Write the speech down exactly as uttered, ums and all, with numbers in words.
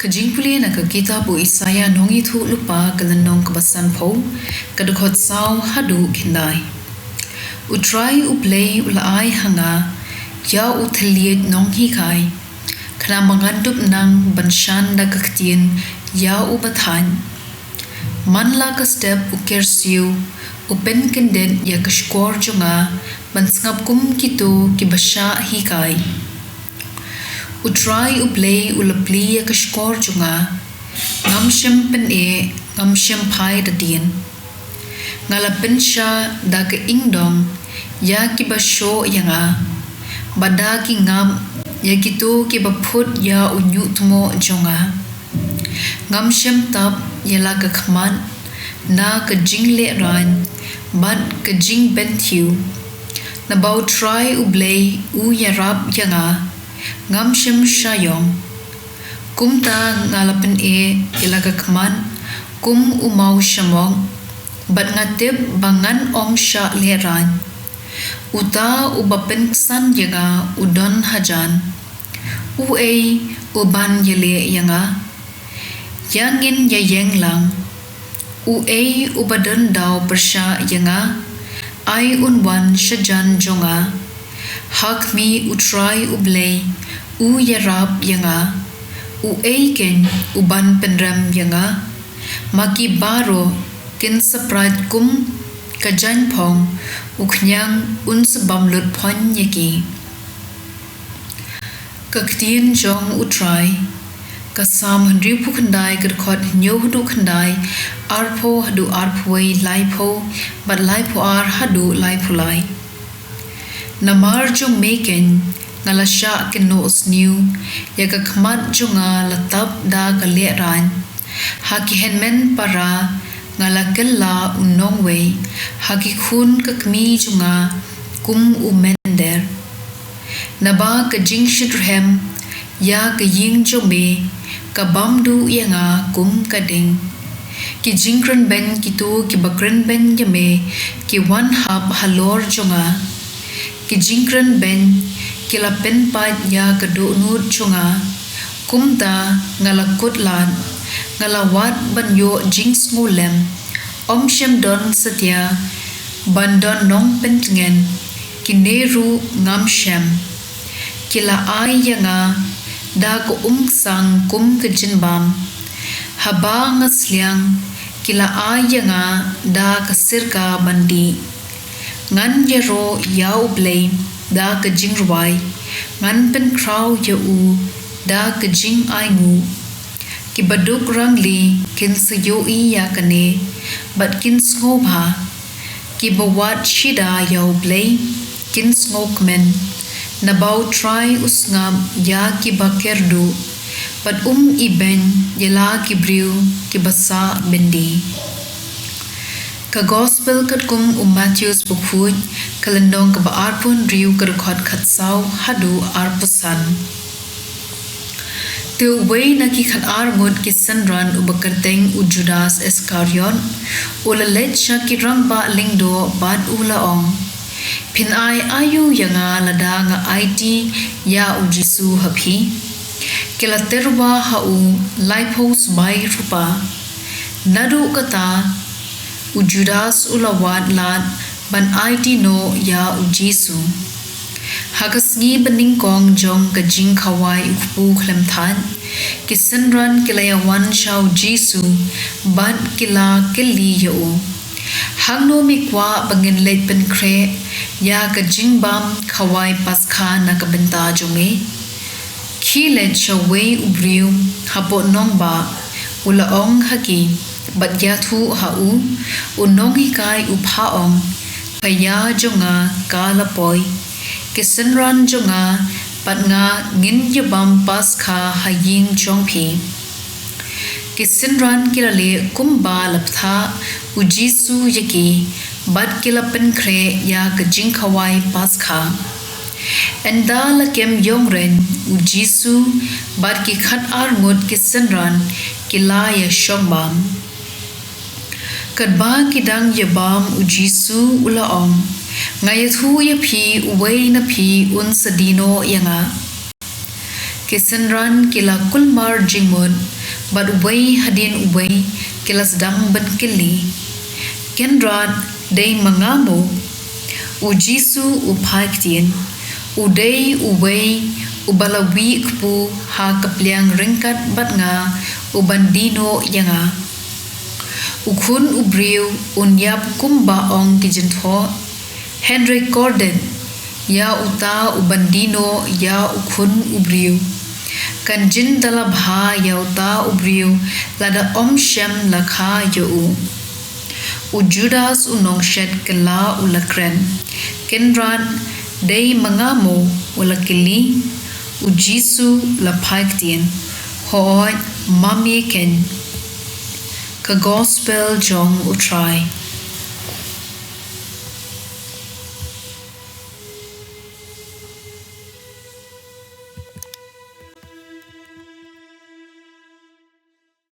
Ka jingpule na ka kitab u Isaïah nongïathuhlypa ka lynnong kaba sanphew, ka dkhot saw haduh khyndai. U Trai U Blei u la ai ha nga ïa u thylliej nonghikai, khnang ba ngan dup nang ban shan da ka ktien ïa u bathaiñ. Man la ka step u kyrsiew u pynkyndit ïa ka shkor jong nga ban sngap kum kito kiba shah hikai. U Trai U Blei u la plie ïa ka shkor jong nga. Ngam shym pyneh, ngam shym phai da dien. Nga la pynshah da ka ingdong ïa kiba shoh ïa nga, bad da ki ngap ïa kito kiba phut ïa u ñiuhtmoh jong nga. Ngam shym tap ïa la ka khmat na ka jinglehrain bad ka jingbynthiew. Naba U Trai U Blei u ïarap ïa nga, ngam shym shah ïong. Kumta nga la pyneh ïa la ka khmat kum u maw shamok, bad nga tip ba ngan ym shah lehrain. Uta uba pynksan ïa nga u don hajan. Uei u ban ïaleh ïa nga? Ïa ngin ïa ïeng lang. Uei uba don daw pyrshah ïa nga? Ai un wan shajan jong nga. Ha khmih U Trai U Blei u ïarap ïa nga. Uei keiñ u ban pynrem ïa nga? Ma ki baroh kin sa prait kum ka jaiñphong, u khñiang un sa bam lut phoiñ ïa ki. Ka ktien jong U Trai. Ka Salm hynriewphew khyndai, ka dkhot hynñiew haduh khyndai, arphew haduh arphew wei, laiphew bad laiphew ar haduh laiphew lai. Namar jong me keiñ nga la shah kynnoh sniew, ïa ka khmat jong nga la tap da ka lehrain. Ha ki hynmen para nga la kylla u nongwei, ha ki khun ka kmie jong nga kum u mynder. Naba ka jingshitrhem ïa ka ïing jong me ka bam duh ïa nga kum ka ding. Ki jingkren beiñ kito kiba kren beiñ ïa me ki wan hap halor jong nga. Ki jingkren beiñ ki la pynpait ïa ka dohnud jong nga. Kumta nga la kut lad, nga la wad ban ïoh jingsngewlem. Ym shym don satia ban don nongpyntngen, kine ruh ngam shem. Ki la ai ïa nga da ka umksang kum ka jingbam. Haba nga sliang ki la ai ïa nga da ka sirka ban dih. Ngan ïaroh ïa U Blei da ka jingrwai, ngan pynkhraw ïa u da ka jingainguh. Kiba duk rangli kin sa ïohi ïa kane bad kin sngewbha. Kiba wad shida ïa U Blei kin sngewkmen. Naba U Trai u sngap ïa kiba kyrduh, bad um ibeiñ ïa la ki briew kiba sah byndi. Ka Gospel katkum u Mathaios bakhuid, ka lynnong kaba arphew hynriew, ka dkhot khatsaw haduh arphew san. Te uwei na ki khatar ngut ki synran uba kyrteng u Judas Iskariot, u la leit sha ki rangbah lyngdoh bad u la ong, "Phin ai aïu ïa nga lada nga aiti ïa U Jisu ha phi?" Ki la tyrwa ha u laiphew sbai rupa. Naduh kata, u Judas u la wad lad ban aiti noh ïa U Jisu. Ha ka sngi banyngkong jong ka jingkhawai u kpu khlem thait, ki synran ki la ïawan sha U Jisu bad ki la kylli ïa u, "Hangno me kwah ba ngin leit pynkhreh ïa ka jingbam khawai Paskha na ka bynta jong me?" Khie leit sha uwei u briew hapoh nongbah, u la ong ha ki, bad ïathuh ha u, "U nonghikai u phah ong, 'Ka ïa jong nga ka la poi. Ki synran jong nga bad nga ngin ïabam Paskha ha ïing jong phi.'" Ki synran ki la leh kumba la bthah U Jisu ïa ki, bad ki la pynkhreh ïa ka jingkhawai Paskha. Ynda la kem ïong reiñ, U Jisu bad ki khatar ngut ki synran ki la ïashong bam. Katba ki dang ïabam, U Jisu u la ong, "Nga ïathuh ïa phi, uwei na phi un sa die noh ïa nga." Ki synran ki la kulmar jingmut, bad uwei hadien uwei ki la sdang ban kylli, Kynrad, dei ma nga mo? U Jisu u phai ktien, U dei uwei uba la wih kpu ha ka pliang ryngkat bad nga, u ban die noh ïa nga. U Khun u Briew un ïap kumba ong ki jingthoh, hynrei kordit ïa uta u ban die noh ïa u Khun u Briew. Kan jin da la bha ïa uta u briew lada ym shym la kha ïa u. U Judas u nongshet kylla u la kren, Kynrad, dei ma nga mo? U la kylli. U Jisu u la phai ktien, Hooid, ma me keiñ. Ka Gospel jong U Trai.